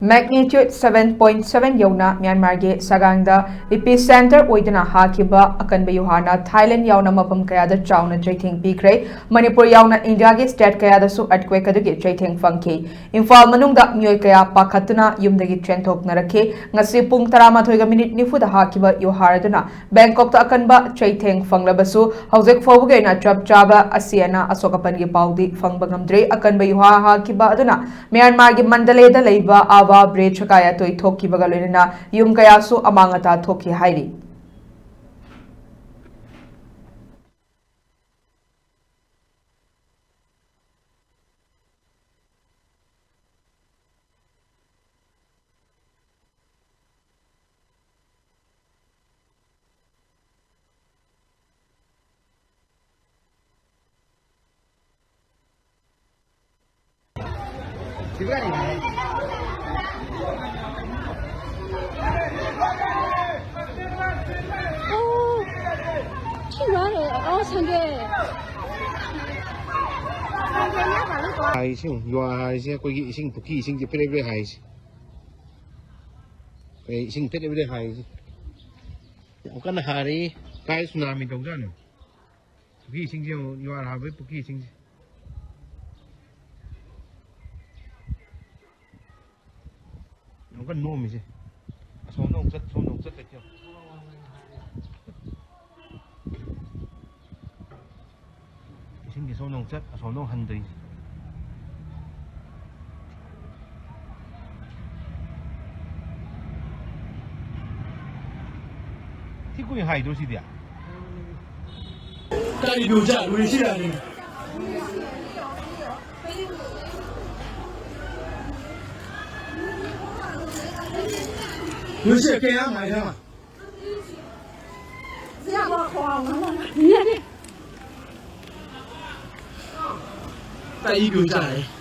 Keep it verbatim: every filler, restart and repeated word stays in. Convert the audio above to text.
Magnitude seven point seven ꯌꯧꯅ ꯃ꯭ꯌꯥꯟꯃꯥꯔꯒꯤ ꯁꯒꯥꯡꯗ ꯏꯄꯤ centre ꯑꯣꯏꯗꯨꯅ ꯍꯥꯈꯤꯕ ꯑꯀꯟꯕ ꯌꯨꯍꯥꯔꯅ ꯊꯥꯏꯂꯦꯟ ꯌꯥꯎꯅ ꯃꯐꯝ ꯀꯌꯥꯗ ꯆꯥꯎꯅ ꯆꯩꯊꯦꯡ ꯄꯤꯈ꯭ꯔꯦ꯫ ꯃꯅꯤꯄꯨꯔ ꯌꯥꯎꯅ ꯏꯟꯗꯤꯌꯥꯒꯤ ꯁ꯭ꯇꯦꯠ ꯀꯌꯥꯗꯁꯨ ꯑꯔꯠꯀ꯭ꯋꯦꯛ ꯑꯗꯨꯒꯤ ꯆꯩꯊꯦꯡ ꯐꯪꯈꯤ꯫ ꯏꯝꯐꯥꯜ ꯃꯅꯨꯡꯗ ꯃꯤꯑꯣꯏ ꯀꯌꯥ ꯄꯥꯈꯠꯇꯨꯅ ꯌꯨꯝꯗꯒꯤ ꯆꯦꯟꯊꯣꯛꯅꯔꯛꯈꯤ꯫ ꯉꯁꯤ ꯄꯨꯡ ꯇꯔꯥꯃꯥꯊꯣꯏꯒ ꯃꯤꯅꯤꯠ ꯅꯤꯐꯨꯗ ꯍꯥꯈꯤꯕ ꯌꯨꯍꯥꯔ ꯑꯗꯨꯅ ꯕꯦꯡꯀꯣꯛꯇ ꯑꯀꯟꯕ ꯆꯩꯊꯦꯡ ꯐꯪꯂꯕꯁꯨ, ꯍꯧꯖꯤꯛ ꯐꯥꯎꯕꯒꯤ ꯑꯣꯏꯅ ꯆꯞ ꯆꯥꯕ ꯑꯁꯤ ꯑꯅꯥ ꯑꯁꯣꯛ ꯑꯄꯟꯒꯤ ꯄꯥꯎꯗꯤ ꯐꯪꯕ ꯉꯝꯗ꯭ꯔꯤ꯫ ꯑꯀꯟꯕ ꯌꯨꯍꯥꯔ ꯍꯥꯈꯤꯕ ꯑꯗꯨꯅ ꯃ꯭ꯌꯥꯟꯃꯥꯔꯒꯤ ꯃꯟꯗꯂꯦꯗ ꯂꯩꯕ ꯑꯥꯋꯥ ꯕ꯭ꯔꯤꯖ ꯑꯀꯥꯏ ꯑꯇꯣꯏ ꯊꯣꯛꯈꯤꯕꯒ ꯂꯣꯏꯅꯅ ꯌꯨꯝ ꯀꯌꯥꯁꯨ ꯑꯃꯥꯡ ꯑꯇꯥ ꯊꯣꯛꯈꯤ ꯍꯥꯏꯔꯤ꯫ ꯍꯥꯏꯁꯤ ꯌꯦꯡꯉꯨ, ꯌꯨꯍꯥꯔ ꯍꯥꯏꯁꯦ ꯑꯩꯈꯣꯏꯒꯤ ꯏꯁꯤꯡ, ꯄꯨꯈ꯭ꯔꯤ ꯏꯁꯤꯡꯁꯦ ꯄꯦꯔꯦ ꯄꯦꯔꯦ ꯍꯥꯏꯁꯦ꯫ ꯑꯩꯈꯣꯏ ꯏꯁꯤꯡ ꯄꯦꯔꯦ ꯄꯦꯔꯦ ꯍꯥꯏꯁꯦ꯫ ꯌꯥꯝ ꯀꯟꯅ ꯍꯥꯔꯦ꯫ ꯀꯥꯏ ꯁꯨꯅꯥꯃꯤ ꯇꯧꯖꯥꯠꯅꯣ? ꯄꯨꯈ꯭ꯔꯤ ꯏꯁꯤꯡꯁꯦ ꯌꯦꯡꯉꯨ, ꯌꯨꯍꯥꯔ ꯍꯥꯕꯒꯤ ꯄꯨꯈ꯭ꯔꯤ ꯏꯁꯤꯡꯁꯦ꯫ ꯌꯥꯝ ꯀꯟꯅ ꯅꯣꯝꯃꯤꯁꯦ꯫ ꯑꯁꯣꯝꯗ ꯑꯃꯨꯛ ꯆꯠ, ꯁꯣꯝꯗ ꯑꯃꯨꯛ ꯆꯠ ꯂꯩꯇꯦ꯫ ꯏꯁꯤꯡꯁꯦ ꯁꯣꯝꯗ ꯑꯃꯨꯛ ꯆꯠ, ꯑꯁꯣꯝꯗ ꯑꯃꯨꯛ ꯍꯟꯗꯣꯏꯅꯤ꯫ ꯊꯤ ꯀꯨꯏ ꯍꯥꯏꯗ꯭ꯔꯣ ꯁꯤꯗꯤ? ꯀꯔꯤ ꯌꯣꯟꯖꯥꯠꯅꯣ ꯁꯤ ꯌꯥꯔꯦ? ꯌꯣꯟꯁꯤ ꯀꯌꯥ ꯍꯥꯏꯅ? ꯀꯔꯤ ꯌꯣꯟꯖꯥꯠꯅꯣ?